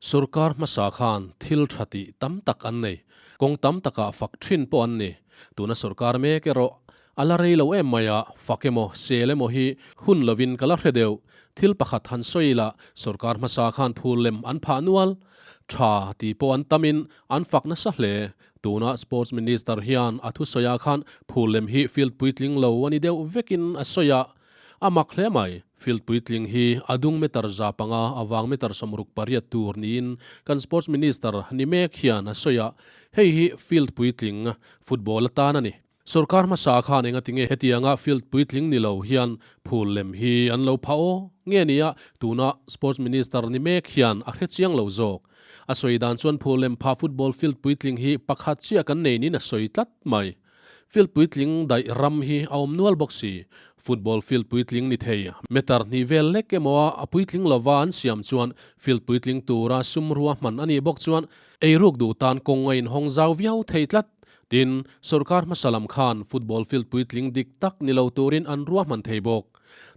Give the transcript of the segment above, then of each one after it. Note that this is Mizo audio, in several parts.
Sorkar hmasa khan thil tha tih tam tak an nei, kawng tam takah fak thin pawh an ni. Tuna sorkar mek erawh a la rei lo em mai a, fak emaw sel emaw hi hun lovin ka la hre deuh. Thil pakhat han sawi ila, sorkar hmasa khan phul lem an phah nual. Tha tih pawh an tamin an fak nasa hle. Tuna Sports Minister hian a thusawiah khan phul lem hi field puitling lo a ni deuh vekin a sawi a. A mak hle mai, field puitling hi a dung meter 500 avang meter 68 tur niin kan Sports Minister ni mek hian a sawi a, hei hi field puitling football atan a ni. Sorkar hmasa khan engatinge hetianga field puitling ni lo hian phul lem hi an lo phah aw nge nia tuna Sports Minister ni mek hian a hre chiang lo zawk. A sawi dan chuan phul lem phah football field puitling hi pakhat chiah kan nei niin a sawi tlat mai. Field puitling daih ram hi a awm nual bawk si. Football field puitling ni thei meter hnih vel lek emaw a puitling lova an siam chuan field puitling tura sum rua hman a nih bawk chuan eiruk duh tan kawng a inhawng zau viau thei tlat. Tin, sorkar hmasa lam khan football field puitling dik tak ni lo turin an ruahman thei bawk.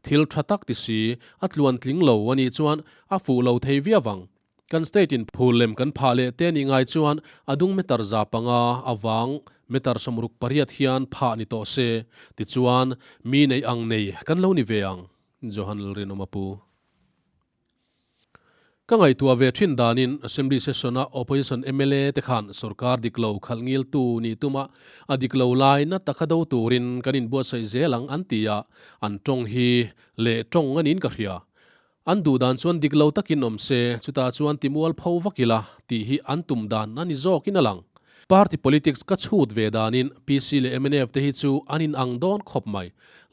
Thil tha tak ti si, a tluan tling lo a nih chuan a fuh lo thei viau ang. Kan state in phul lem kan phah leh te nih ngai chuan a dung meter 500 avang meter 68 hian phah ni tawh se, tichuan mi nei ang nei kan lo ni ve ang, Johan Lalrinawma pu. Ka ngaihtuah ve thin danin Assembly session-a Opposition mla te khan sorkar dik lo khalh ngiltu nih tuma a dik lo lai na taka do turin kan inbuatsaih zel ang an ti a, an tawng hi leh tawng a niin ka hria. An duh dan chuan dik lo takin awm se, chutah chuan timual pho vak ila tih hi an tum dan a ni zawkin a lang. Party politics ka chhut ve danin PC leh mnf te hi chu an inang dawn khawp mai.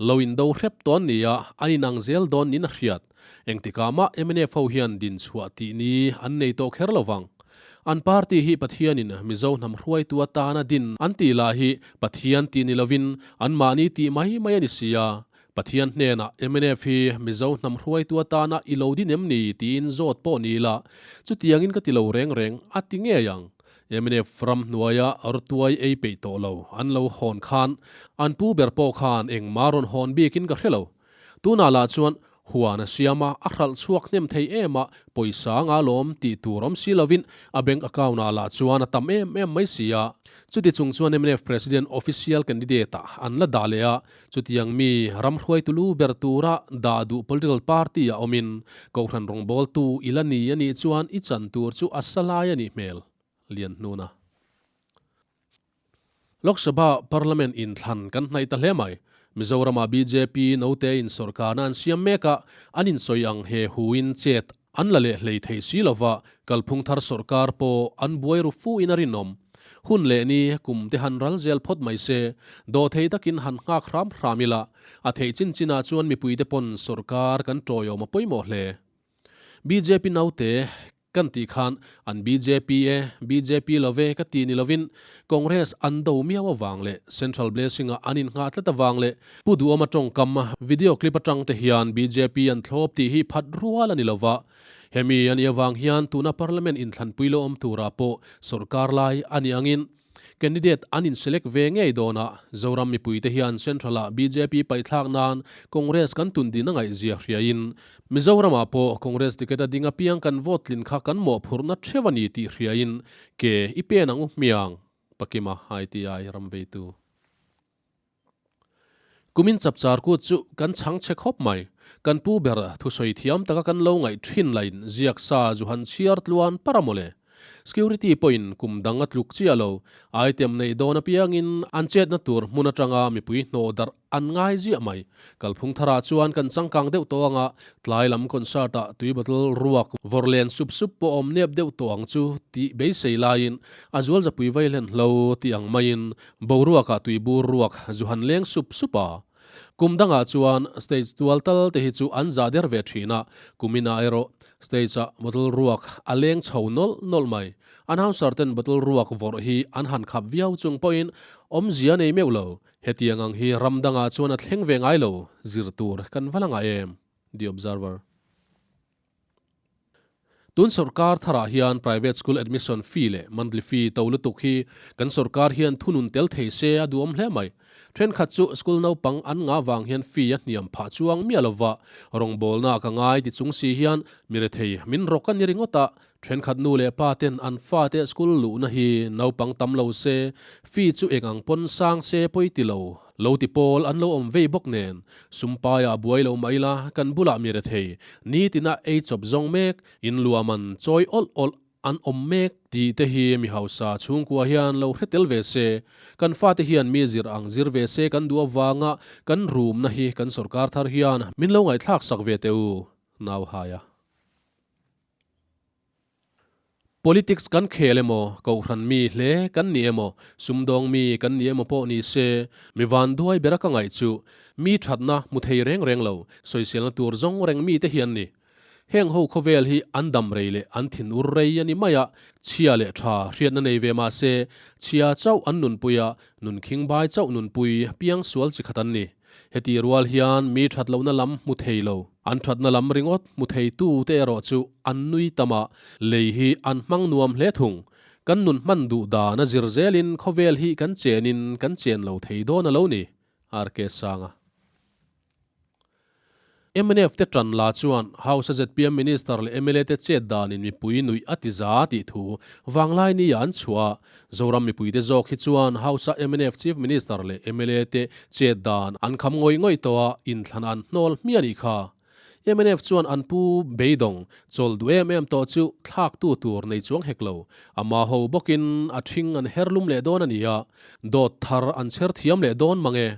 Lo indo hrep tawn nia an inang zel dawn niin a hriat. Engtikah mah mnf ho hian din chhuah tih ni an nei tawh kher lo vang. An party hi Pathianin Mizo hnam hruaitu atana din an tih lah hi Pathian tih ni lovin anmahni tih mai mai a ni si a. Pathian hnenah mnf hi Mizo hnam hruaitu atana i lo din em ni tiin zawt pawh ni ila, chutiangin ka ti lo reng reng a ti ngei ang. Mnf ram hnuaia rawtuai ei peih tawh lo an lo hawn khan an pu ber pawh khan engmah rawn hawn bikin ka hre lo. Tunah lah chuan huan a siam a, a hralh chhuak hnem thei em a, pawisa anga lawm tih tur awm si lovin a bank account ah lah chuan a tam em em mai si a. Chuti chung chuan mnf President official candidate ah an la dah leh a, Chutiang mi ram hruaitu lu ber tura dah duh political party ah awmin Kohhran rawngbawltu i la ni a nih chuan i chan tur chu a sa lai a nih hmel, Lianhnuna. Lok Sabha Parliament inthlan kan hnaih ta hle mai. Mizorama bjp note in sawrkarna an siam mek a, an insawi ang he huin chet an la leh hlei thei si lova, kalphung thar sawrkar pawh an buai ru fu in a rinawm. Hun leh ni kum te han ral zel phawt mai se, dawhthei takin han nghak hram hram ila, a theih chin chinah chuan mipuite pawn sawrkar kan tawiawm a pawimawh hle. Bjp naute kan tih khan an bjp e, bjp love ka ti ni lovin Congress an do miau avang leh Central Blessing-a an innghah tlat avang leh Pu Duhawma tawngkam video clip atang te hian bjp an thlawp tih hi phat rual a ni lova. Hemi a nih avang hian tuna Parliament inthlanpui lo awm turah pawh sawrkar lai a nih angin candidate an in select ve ngei dawn a, Zoram mipuite hian Central-ah bjp paihthlak nan Congress kan tun din a ngaihzia hriain Mizoramah pawh Congress ticket a ding apiang kan vote tlin kha kan mawhphurhna theuh a ni tih hriain ke i pen ang u hmiang, Pakima ITI ramveitu. Kumin chapchar kut chu kan chhang che khawp mai. Kan pu ber thusawi thiam taka kan lo ngaih thin lain ziak sa zu han chhiar tluan par a mawle. Security pawhin kum dang a tluk chiah lo. Item neih dawn apiangin an chetna tur hmun atanga mipui hnawh darh an ngai ziah mai. Kalphung tharah chuan kan changkang deuh tawh anga tlai lam concert ah tui bottle ruak vawrh len sup sup pawh awm nep deuh tawh ang chu tih beisei laiin a zual zapui vai hlen hlo tih ang maiin Boruakah tuibur ruak zu han leng sup sup a. Kum dangah chuan stage tual tal te hi chu an zah der ve thin a, kuminah erawh stage ah bottle ruak a leng chho nawlh nawlh mai. Announcer ten bottle ruak vawrh hi an han khap viau chung pawhin awmzia nei meuh lo. Hetiang ang hi ram dangah chuan a thleng ve ngai lo, zir tur kan va la ngah em? The Observer. Tun sawrkar tharah hian private school admission fee leh monthly fee to lutuk hi kan sawrkar hian thunun tel thei se a duhawm hle mai. Thenkhat chu school naupang an ngah vang hian fee a hniam phah chuang miah lova, rawngbawlna ka ngai ti chung si hian mi rethei min rawk a ni ringawt a, thenkhat nu leh pa ten an fate school luhna hi naupang tam lo se, fee chu eng ang pawn sang se pawi ti lo, lo ti pawl an lo awm vei bawk nen, sumpai ah buai lo mah ila kan bulah mi rethei nitina ei chawp zawng mek, in luaman chawi awlh awlh An awm mek tih te hi mi hausa chhungkua hian lo hre tel ve se, kan fate hian mi zir ang zir ve se kan duh avanga kan rumna hi kan sawrkar thar hian min lo ngaihthlak sak ve teh u, nau haia. Politics kan khel emaw, kohhran mi hle kan ni emaw, sumdawng mi kan ni emaw pawh ni se, mi vanduai bera ka ngaih chu mi thatna hmu thei reng reng lo, sawiselna tur zawng reng mite hi an ni. Heng ho khawvel hi an dam rei leh an thin ur rei a ni mai a, chhia leh tha hriatna nei ve mah se, chhia chauh an nunpui a, nun khingbai chauh nunpui piang sual chi khat an ni. Heti rual hian mi that lohna lam hmu thei lo, an thatna lam ringawt hmu thei tu te erawh chu an nui tam a, lei hi an hmang nuam hle thung. Kan nun hman duh dan a zir zelin khawvel hi kan chenin kan chen lo thei dawn a lo ni. RK Sanga. Mnf te tan la chuan House a zpm Minister leh mla te chet danin mipui nuih a ti za tih thu vanglai ni ah an chhuah a. Zoram mipuite zawk hi chuan House a mnf Chief Minister leh mla te chet dan an kham ngawih ngawih tawh a, inthlan an hnawl hmiah nih kha. Mnf chuan an pu beidawng chawl duh em em tawh chu thlaktu tur nei chuang hek lo. Ama ho bawkin a ṭhing an her lum leh dawn a ni a, dawt thar an chher thiam leh dawn mang e.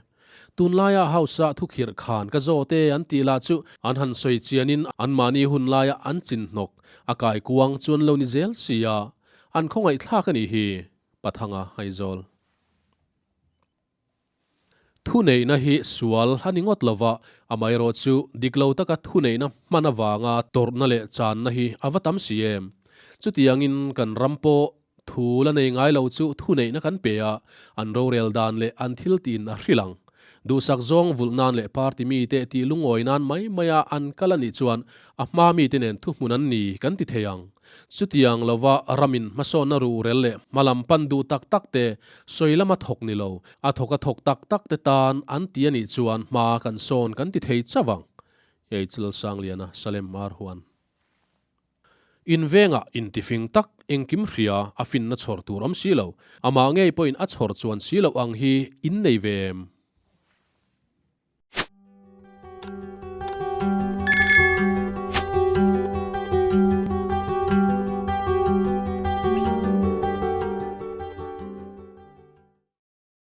Tunlaia House-a thukhirh khan ka zawt e an tih lah chu an han sawi chianin anmahni hun laia an chin hnawk a kai kuang chu an lo ni zel si a, an khawngaihthlak a nih hi, Pathanga Aizawl. Thuneihna hi sual a ni ngawt lova, amaherawh chu dik lo taka thuneihna hman avanga tawrhna leh channa hi a va tam si em. Chutiangin kan ram pawh Thu la nei ngai lo chu thuneihna kan pe a, an rorel dan leh an thil tiin a hrilh ang. Duhsak zawng vulh nan leh party mite tih lungawi nan mai maia an kal a nih chuan a hma mite nen thuhmun an ni kan ti thei ang. Chutiang lova ramin hmasawnna ruhrel leh hmalam pan duh tak tak te, sawi lama thawk ni lo, a thawk a thawk tak tak te tan an ti a nih chuan hma kan sawn kan ti thei chauh ang. H. Lalsangliana, Salem Arhuan. In vengah intifing tak engkim hria a finna chhawr tur awm si lo, amah ngei pawhin a chhawr chuan si loh ang hi in nei ve em?